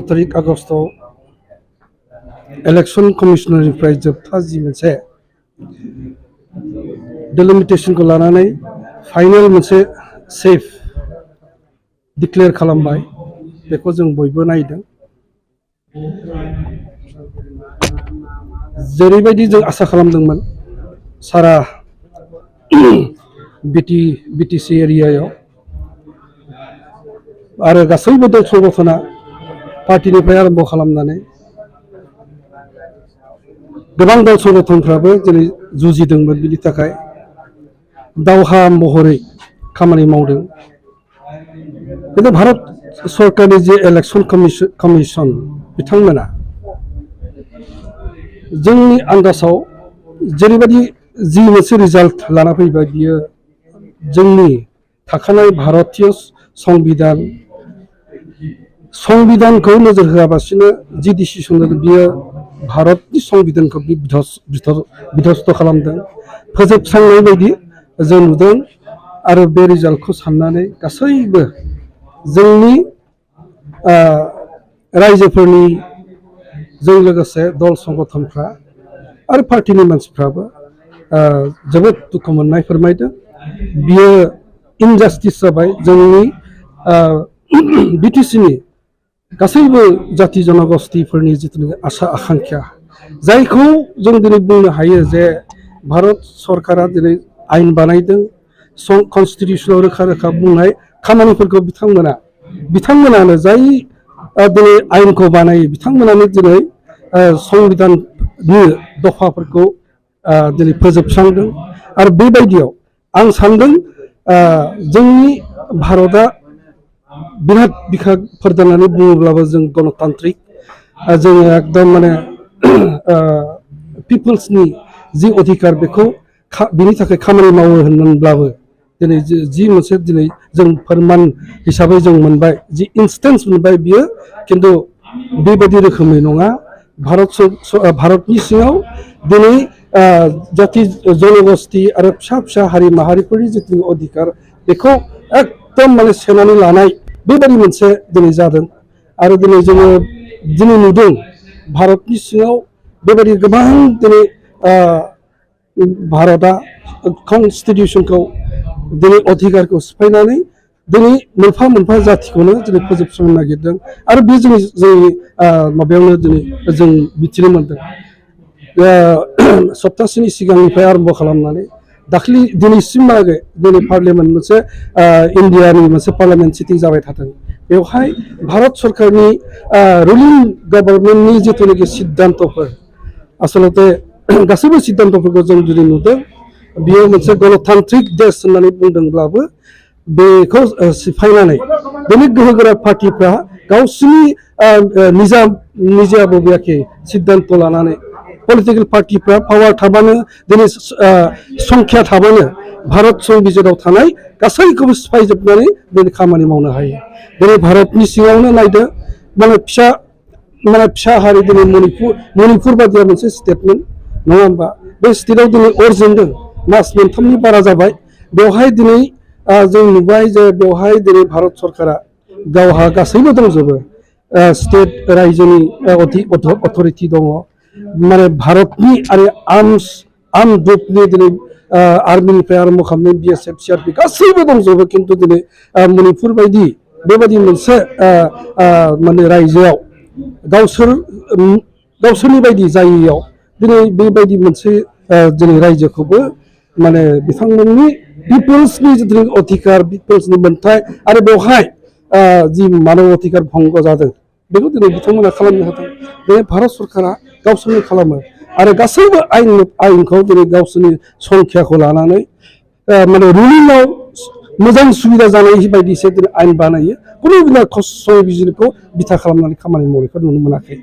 तारिख आगस्टआव इलेक्शन कमिशननिफ्राय जोबथा जि मोनसे डिलिमिटेशनखौ लानानै फाइनल मोनसे सेफ डिक्लेयार खालामबाय बेखौ जों बयबो नायदों जेरैबायदि जों आसा खालामदोंमोन सारा बिटिसि एरियायाव आरो गासैबो दल संगठना पार्टीनिफ्राय आरम्भ खालामनानै गोबां दल संगठनफ्राबो जेरै जुजिदोंमोन बिनि थाखाय दावहा महरै खामानि मावदों किन्तु भारत सरकारनि जे इलेक्शन कमिशन बिथांमोना जोंनि आन्दाजाव जेरैबायदि जि मोनसे रिजाल्ट लाना फैबाय बियो जोंनि थाखानाय भारतीय संविधानखौ नोजोर होआबासिनो जि डिसिसन बियो भारतनि संविधानखौ बिध्वस्त खालामदों फोजोबस्रांनाय बायदि जों नुदों आरो बे रिजाल्टखौ साननानै गासैबो जोंनि रायजोफोरनि जों लोगोसे दल संगठनफ्रा आरो पार्टीनि मानसिफ्राबो जोबोद दुखु मोननाय फोरमायदों बियो इनजास्टिस जाबाय जोंनि बिटिसिनि गासैबो जाति जनगोष्ठीफोरनि जितुनिकि आशा आकांक्षा जायखौ जों दिनै बुंनो हायो जे भारत सरकारा दिनै आयेन बानायदों कन्स्टिटिउसनाव रोखा रोखा बुंनाय खामानिफोरखौ बिथांमोनानो जाय दिनै आयेनखौ बानायो बिथांमोनानो दिनै संविधाननि दफाफोरखौ दिनै फोजोबस्रांदों आरो बेबायदियाव आं सानदों जोंनि भारतआ बिराद बिखा फोरदाननानै बुङोब्लाबो जों गणतान्त्रिक जोङो एकदम माने पिपल्सनि जि अधिकार बेखौ बिनि थाखाय खामानि मावो होनब्लाबो दिनै जि मोनसे दिनै जों फोरमान हिसाबै जों मोनबाय जि इन्सटेन्स मोनबाय बियो किन्तु बेबायदि रोखोमै नङा भारतनि सिङाव दिनै जाति जनगोष्ठी आरो फिसा फिसा हारि माहारिफोरनि जितु अधिकार बेखौ एकदम माने सेनानै लानाय बेबायदि मोनसे दिनै जादों आरो दिनै जोङो दिनै नुदों भारतनि सिङाव बेबायदि गोबां दिनै भारतआ कन्स्टिटिउसनखौ दिनै अधिकारखौ सिफायनानै दिनै मोनफा मोनफा जातिखौनो दिनै फोजोबस्रांनो नागिरदों आरो बे जोंनि माबायावनो दिनै जों मिथिनो मोनदों सप्तासेनि सिगांनिफ्राय आरम्भ खालामनानै दाख्लि दिनैसिमहालागै दिनै पार्लियामेन्ट मोनसे इन्डियानि मोनसे पार्लियामेन्ट सिटिं जाबाय थादों बेवहाय भारत सरकारनि रुलिं गभर्नमेन्टनि जितुनिकि सिद्धान्तफोर आसलते गासैबो सिद्धान्तफोरखौ जों दिनै नुदों बियो मोनसे गणतान्त्रिक देश होननानै बुंदोंब्लाबो बेखौ सिफायनानै बेनि गोहोगोरा पार्टीफ्रा गावसोरनि निजा बबेयाखि सिद्धान्त लानानै पलिटिकल पार्टीफ्रा पावार थाबानो दिनै संख्या थाबानो भारत संबिजिराव थानाय गासैखौबो सिफायजोबनानै दिनै खामानि मावनो हायो दिनै भारतनि सिङावनो नायदो माने फिसा हारि दिनै मणिपुर बादिया मोनसे स्टेटमेन्ट नङा होमबा बे स्टेटआव दिनै अर जोंदों मास मोनथामनि बारा जाबाय बेवहाय दिनै जों नुबाय जे बेवहाय दिनै भारत सरकारा गावहा गासैबो दंजोबो स्टेट रायजोनि अथरिटि दङ माने भारतनि आरो आर्म ग्रुपनि दिनै आर्मिनिफ्राय आरम्भ खालामनाय BSF CRP गासैबो दंजोबो किन्तु दिनै मणिपुर बायदि बेबायदि मोनसे माने रायजोआव गावसोरनि बायदि जायैयाव दिनै बेबायदि मोनसे दिनै रायजोखौबो माने बिथांमोननि पिपल्सनि जितु अधिकार पिपल्सनि मोन्थाय आरो बेवहाय जि मानब अधिकार भंग जादों बेखौ दिनै बिथांमोना खालामनो हादों दिनै भारत सरकारा गावसोरनो खालामो आरो गासैबो आयेनखौ दिनै गावसोरनि संख्याखौ लानानै माने रुलिंआव मोजां सुबिदा जानाय बायदिसो दिनै आयेन बानायो कुनु संबिजिरखौ बिथा खालामनानै खामानि मावनायखौ नुनो मोनाखै